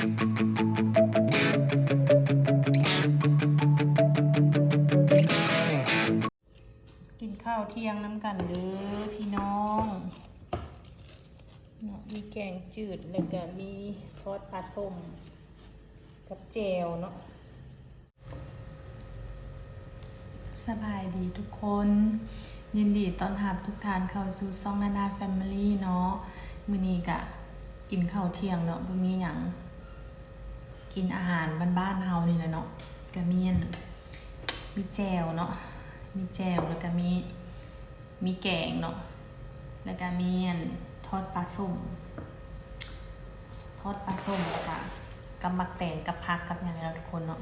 ກິນເຂົ້າທ່ຽງນຳກັນເດີ້ພີ່ນ້ອງເນາະ. ມີແກງຈືດ ແລ້ວກະມີທອດປາສົ້ມກັບແຈ່ວເນາະ. ສະບາຍດີທຸກຄົນ, ຍິນດີຕ້ອນຮັບທຸກທ່ານເຂົ້າສູ່ຊ່ອງນານາແຟມິລີເນາະ. ມື້ນີ້ກະກິນເຂົ້າທ່ຽງເນາະ, ບໍ່ມີຫຍັງ, ກິນອາຫານບ້ານໆເຮົານີ້ແຫຼະເນາະ. ກະມີອັນ ມີແຈ່ວເນາະ, ມີແຈ່ວ ແລ້ວກະມີ ມີແກງເນາະ, ແລ້ວກະມີອັນທອດປາສົ້ມ, ທອດປາສົ້ມ ແລ້ວກະກັບໝາກແຕງ ກັບຜັກ ກັບຫຍັງເນາະທຸກຄົນເນາະ.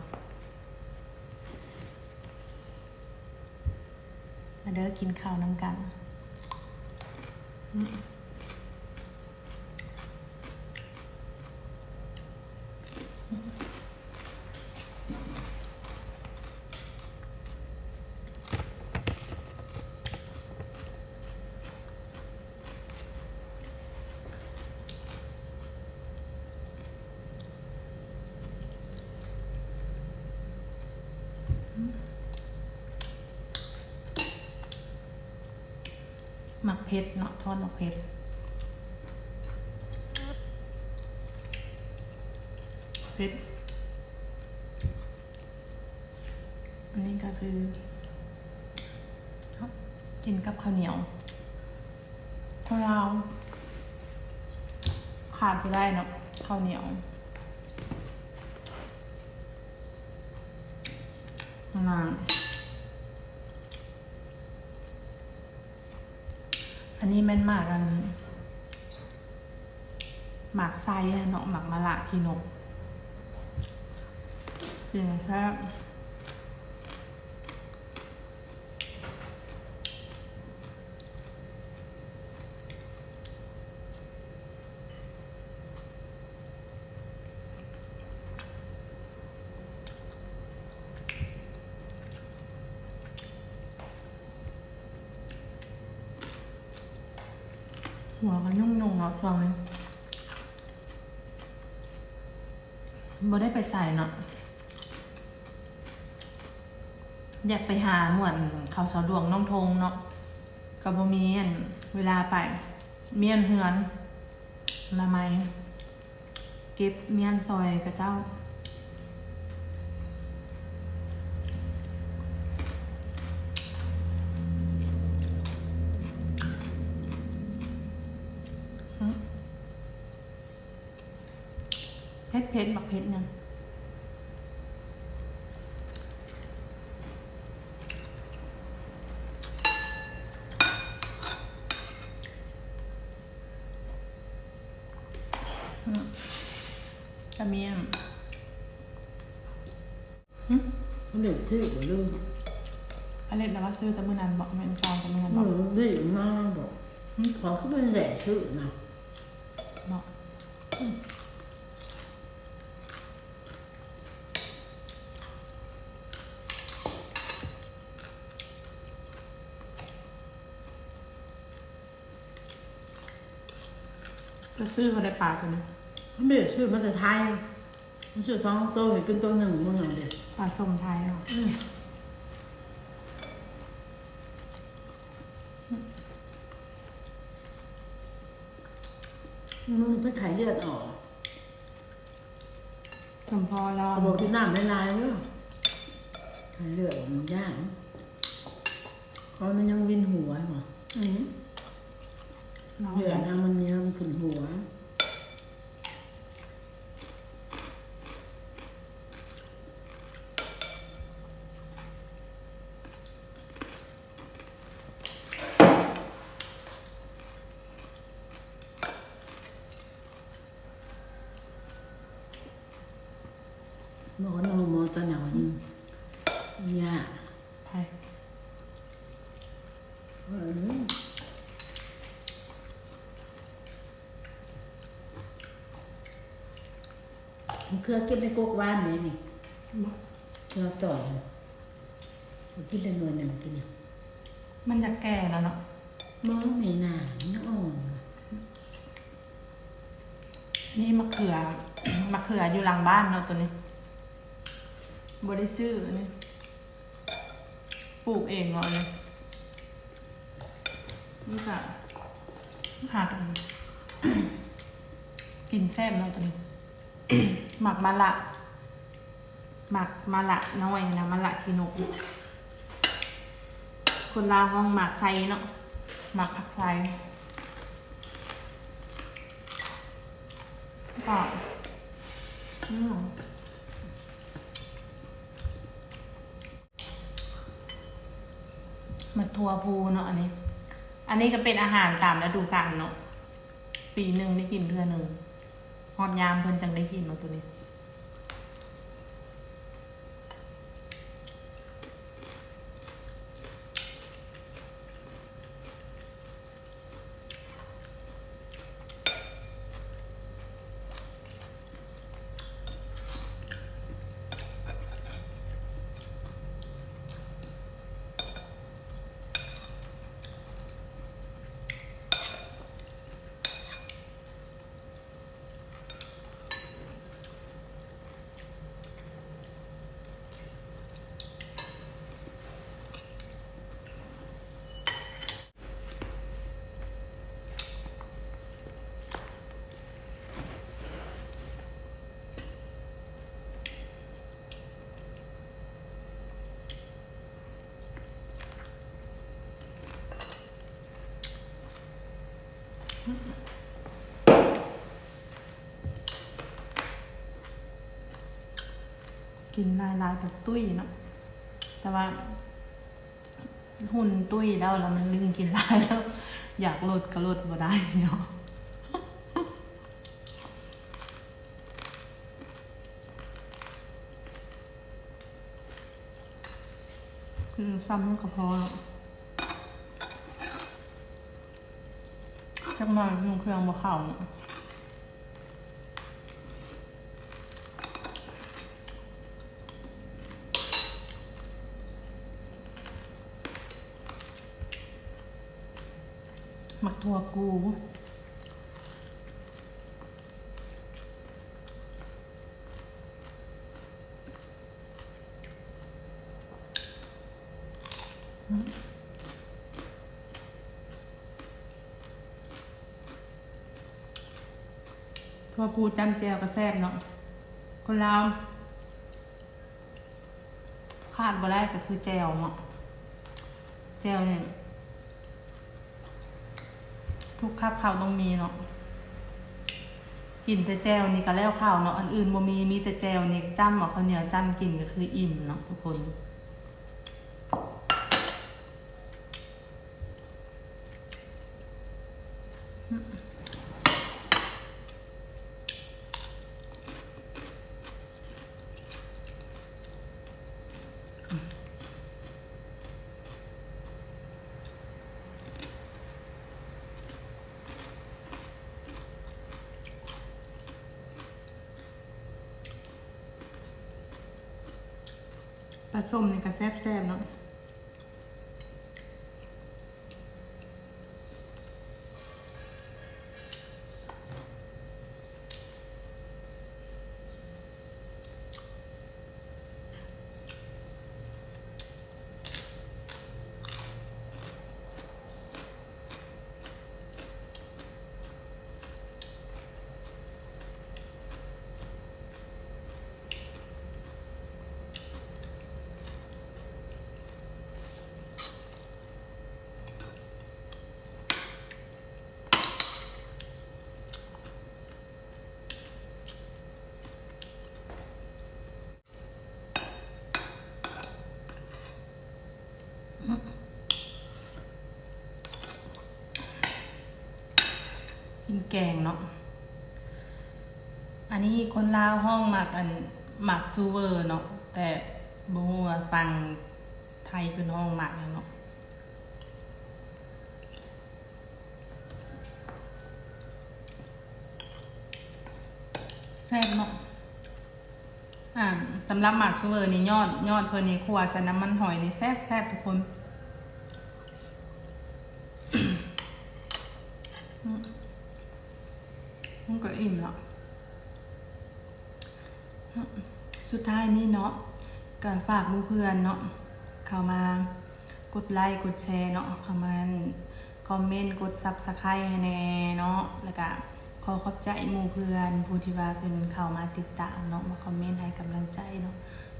ມາເດີ້ ກິນເຂົ້ານຳກັນ. ໝາກເຜັດເນາະ, ທອດໝາກເຜັດ ເຜັດ. ອັນນີ້ກະຄື ເຮົາກິນກັບເຂົ້າໜຽວ. ຄົນລາວຂາດບໍ່ໄດ້ເນາະ ເຂົ້າໜຽວ. ອັນນັ້ນ ອັນນີ້ແມ່ນໝາກອັນ ໝາກໄຊເນາະ, ໝາກມະລະຂີ້ນົກ ກິນແຊບ. ຫົວກະຫຍຸ້ງໆເນາະຊ່ວງນີ້ ບໍ່ໄດ້ໄປໃສເນາະ. ຢາກໄປຫາໝວນເຂົາສວນຫຼວງໜອງທົງເນາະ, ກະບໍ່ມີອັນເວລາໄປ. ມ້ຽນເຮືອນ ໜ່າໄມ້ ເກັບມ້ຽນຊ່ອຍເຂົາເຈົ້າ. ເຜັດໆ ໝາກເຜັດຫຍັງ? ອືມ ກະມີອັນ ຫຶ ເຫຼັ້ນຊື່ບໍ່ລືມ ອາເລັດນະວ່າຊື້ແຕ່ມື້ນັ້ນເບາະ? ແມ່ນເຈົ້າແຕ່ມື້ນັ້ນເບາະ? ເອີ ເຫຼັ້ນມາເບາະ? ຫຶ ຂໍຄືເພິ່ນແຫຼະຊື້ນະ ເບາະ? ອືມ. ກະຊື້ເຂົາໄດ້ປາໂຕນີ້ ເຮົາບໍ່ໄດ້ຊື້ມາແຕ່ໄທ ມັນຊື້ສອງໂຕ ໃຫ້ກິນໂຕໜຶ່ງມື້ໜຶ່ງເດ ປາສົ້ມໄທເນາະ. ອືມ. ມັນເປັນໄຂ້ເລືອດອອກ. ສົມພໍລາວ ເຂົາບອກກິນນ້ຳຫຼາຍໆເດີ ໄຂ້ເລືອດມັນຢ້ານ ເພາະມັນຍັງວິນຫົວເນາະ. ອືມ ເລືອດນະມັນຍັງຂຶ້ນຫົວ. ໝໍ ໝໍຕາໜາວນີ້ ຫຍ້າ ໃຜ? ເອີ ເຄືອເກັບໃນກົກຫວານນີ້ ນີ້ ບໍ່ ເຄືອຕ່ອຍ ກິນແລ້ວໜ່ວຍໜຶ່ງກິນຫຍັງ? ມັນຢາກແກ່ແລ້ວເນາະ. ບໍ່ ແມ່ນາ ມັນຍັງອ່ອນຢູ່. ນີ້ມະເຂືອ ມະເຂືອຢູ່ຫຼັງບ້ານເນາະ ໂຕນີ້ບໍ່ໄດ້ຊື້ ອັນນີ້ປູກເອງເນາະ ອັນນີ້ມັນກະຫາກັນກິນແຊບເນາະ ໂຕນີ້ ໝາກມະລະ ໝາກມະລະນ້ອຍນະ ມະລະຂີ້ນົກ ຄົນລາວຮ້ອງໝາກໄຊເນາະ ໝາກຜັກໄຊ ກໍ ອືມ ໝາກຖົ່ວພູເນາະ ອັນນີ້ ອັນນີ້ກໍເປັນອາຫານຕາມລະດູການເນາະ ປີໜຶ່ງໄດ້ກິນເທື່ອໜຶ່ງ ຮອດຍາມເພິ່ນຈັ່ງໄດ້ກິນເນາະ ໂຕນີ້. ກິນຫຼາຍໆກໍຕຸ້ຍເນາະ ແຕ່ວ່າຫຸ່ນຕຸ້ຍແລ້ວ ແລ້ວມັນດຶງກິນຫຼາຍແລ້ວ ຢາກລົດກໍລົດບໍ່ໄດ້ເນາະ. ຄືຊ້ຳມັນກໍພໍແລ້ວ ຈັກໜ່ອຍໜຶ່ງເຄື່ອງບໍ່ເຂົ້າ. ໝາກຖົ່ວພູ. ຖົ່ວພູຈ້ຳແຈ່ວກໍແຊບເນາະ ຄົນລາວ ຂາດບໍ່ໄດ້ກໍຄືແຈ່ວເນາະ ແຈ່ວນີ້ທຸກຄາບເຂົ້າຕ້ອງມີເນາະ ກິນແຕ່ແຈ່ວນີ້ກໍແລ້ວເຂົ້າເນາະ ອັນອື່ນບໍ່ມີ ມີແຕ່ແຈ່ວນີ້ຈ້ຳເອົາເຂົ້າໜຽວຈ້ຳກິນກໍຄືອີ່ມເນາະທຸກຄົນ. ປາສົ້ມນີ້ກໍແຊບໆເນາະ. ກິນແກງເນາະ ອັນນີ້ຄົນລາວຮ້ອງໝາກ ອັນ ໝາກຊູເວີເນາະ ແຕ່ບໍ່ຮູ້ວ່າຝັ່ງໄທເພິ່ນຮ້ອງໝາກຫຍັງເນາະ. ແຊບເນາະ ອ່າ ສຳລັບໝາກຊູເວີນີ້ ຍອດ ຍອດເພິ່ນນີ້ຂົ້ວໃສ່ນ້ຳມັນຫອຍນີ້ແຊບໆ ທຸກຄົນ. ມັນກໍອີ່ມແລ້ວ. ສຸດທ້າຍນີ້ເນາະ ກໍຝາກໝູ່ເພື່ອນເນາະ ເຂົ້າມາກົດໄລກົດແຊເນາະ ເຂົ້າມາຄອມເມັນ ກົດ Subscribe ໃຫ້ແນ່ເນາະ ແລ້ວກະ ຂໍຂອບໃຈໝູ່ເພື່ອນຜູ້ທີ່ວ່າເພິ່ນເຂົ້າມາຕິດຕາມເນາະ ມາຄອມເມັນໃຫ້ກຳລັງໃຈເນາະ.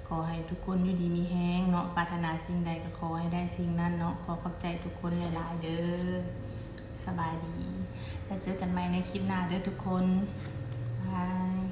ຂໍໃຫ້ທຸກຄົນຢູ່ດີມີແຮງເນາະ ປາດຖະໜາສິ່ງໃດກໍຂໍໃຫ້ໄດ້ສິ່ງນັ້ນເນາະ. ຂໍຂອບໃຈທຸກຄົນຫຼາຍໆເດີ້. ສະບາຍດີ ແລ້ວເຈີກັນໃໝ່ໃນຄລິບໜ້າເດີ້ທຸກຄົນ. ບາຍ.